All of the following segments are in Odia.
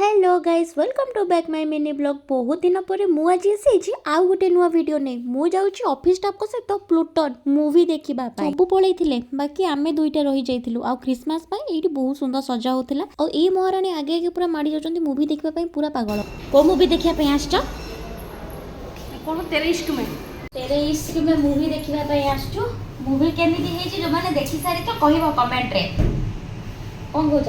Hello guys, welcome to back my mini vlog. ବହୁତ ଦିନ ପରେ ମୁଁ ଆଜି ଆସିଛି ଆଉ ଗୋଟେ ନୂଆ ଭିଡ଼ିଓ ନେଇ। ମୁଁ ଯାଉଛି ଅଫିସ୍ ଷ୍ଟାଫ୍ଙ୍କ ସହିତ ପ୍ଲୁଟନ୍ ମୁଭି ଦେଖିବା ପାଇଁ। ସବୁ ପଳେଇଥିଲେ, ବାକି ଆମେ ଦୁଇଟା ରହିଯାଇଥିଲୁ। ଆଉ ଖ୍ରୀଷ୍ଟମାସ ପାଇଁ ଏଇଠି ବହୁତ ସୁନ୍ଦର ସଜା ହଉଥିଲା। ଆଉ ଏଇ ମହାରାଣୀ ଆଗେ ଆଗେ ପୁରା ମାଡ଼ି ଯାଉଛନ୍ତି ମୁଭି ଦେଖିବା ପାଇଁ, ପୁରା ପାଗଳ। କୋଉ ମୁଭି ଦେଖିବା ପାଇଁ ଆସିଛ? କ'ଣ ତେରେ ଇସ୍କ ମେ। ତେରେ ଇସ୍କ ମେ ମୁଭି ଦେଖିବା ପାଇଁ ଆସିଛୁ। ମୁଭି କେମିତି ହେଇଛି, ଯୋଉମାନେ ଦେଖି ସାରିଛ କହିବ କମେଣ୍ଟରେ। କ'ଣ କହୁଛ?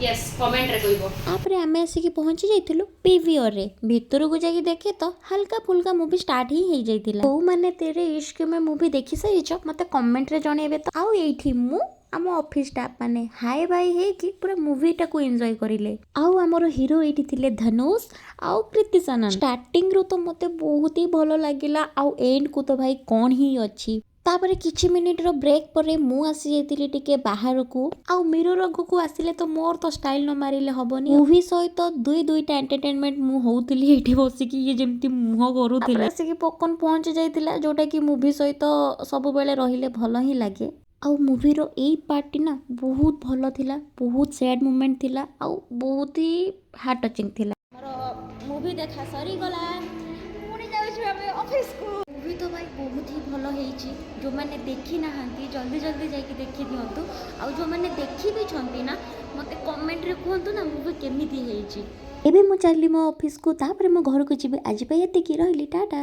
ୟେସ୍, କମେଣ୍ଟରେ କହିବ। ତାପରେ ଆମେ ଆସିକି ପହଞ୍ଚି ଯାଇଥିଲୁ ପିଭିଆରରେ। ଭିତରକୁ ଯାଇକି ଦେଖେ ତ ହାଲକା ଫୁଲକା ମୁଭି ଷ୍ଟାର୍ଟ ହିଁ ହେଇଯାଇଥିଲା। କୋଉମାନେ ତେରେ ଇସ୍କ ମେ ମୁଭି ଦେଖି ସାରିଛ, ମତେ କମେଣ୍ଟରେ ଜଣେଇବେ ତ। ଆଉ ଏଇଠି ମୁଁ, ଆମ ଅଫିସ୍ ଷ୍ଟାଫ୍ ମାନେ ହାଇ ବାଇ ହେଇକି ପୁରା ମୁଭିଟାକୁ ଏନ୍ଜୟ କରିଲେ। ଆଉ ଆମର ହିରୋ ଏଇଠି ଥିଲେ ଧନୁଷ ଆଉ କୃତି ସାନନ। ଷ୍ଟାର୍ଟିଂରୁ ତ ମୋତେ ବହୁତ ହି ଭଲ ଲାଗିଲା ଆଉ ଏଣ୍ଡକୁ ତ ଭାଇ କ'ଣ ହିଁ ଅଛି। ତାପରେ କିଛି ମିନିଟ୍ର ବ୍ରେକ୍ ପରେ ମୁଁ ଆସିଯାଇଥିଲି ଟିକେ ବାହାରକୁ। ଆଉ ମିରର ଆଗକୁ ଆସିଲେ ତ ମୋର ତ ଷ୍ଟାଇଲ୍ ନ ମାରିଲେ ହବନି। ମୁଭି ସହିତ ଦୁଇ ଦୁଇଟା ଏଣ୍ଟରଟେନମେଣ୍ଟ ମୁଁ ହଉଥିଲି ଏଇଠି ବସିକି, ଇଏ ଯେମିତି ମୁହଁ କରୁଥିଲେ। ଆସିକି ପପକର୍ନ ପହଞ୍ଚି ଯାଇଥିଲା, ଯୋଉଟାକି ମୁଭି ସହିତ ସବୁବେଳେ ରହିଲେ ଭଲ ହିଁ ଲାଗେ। ଆଉ ମୁଭିର ଏଇ ପାର୍ଟଟି ନା ବହୁତ ଭଲ ଥିଲା, ବହୁତ ସ୍ୟାଡ୍ ମୁମେଣ୍ଟ ଥିଲା ଆଉ ବହୁତ ହି ହାର୍ଟ ଟଚିଂ ଥିଲା। ଆମର ମୁଭି ଦେଖା ସରିଗଲା, ପୁଣି ଯାଉଛୁ ଆମେ ଅଫିସକୁ। ମୁଭି ତ ଭାଇ ବହୁତ ହି ଭଲ ହେଇଛି। ଯେଉଁମାନେ ଦେଖି ନାହାନ୍ତି, ଜଲ୍ଦି ଜଲ୍ଦି ଯାଇକି ଦେଖି ଦିଅନ୍ତୁ। ଆଉ ଯେଉଁମାନେ ଦେଖି ବି ଛନ୍ତି ନା, ମୋତେ କମେଣ୍ଟରେ କୁହନ୍ତୁ ନା ମୁଭି କେମିତି ହେଇଛି। ଏବେ ମୁଁ ଚାଲିଲି ମୋ ଅଫିସକୁ, ତାପରେ ମୁଁ ଘରକୁ ଯିବି। ଆଜି ପାଇଁ ଏତିକି, ରହିଲି, ଟାଟା।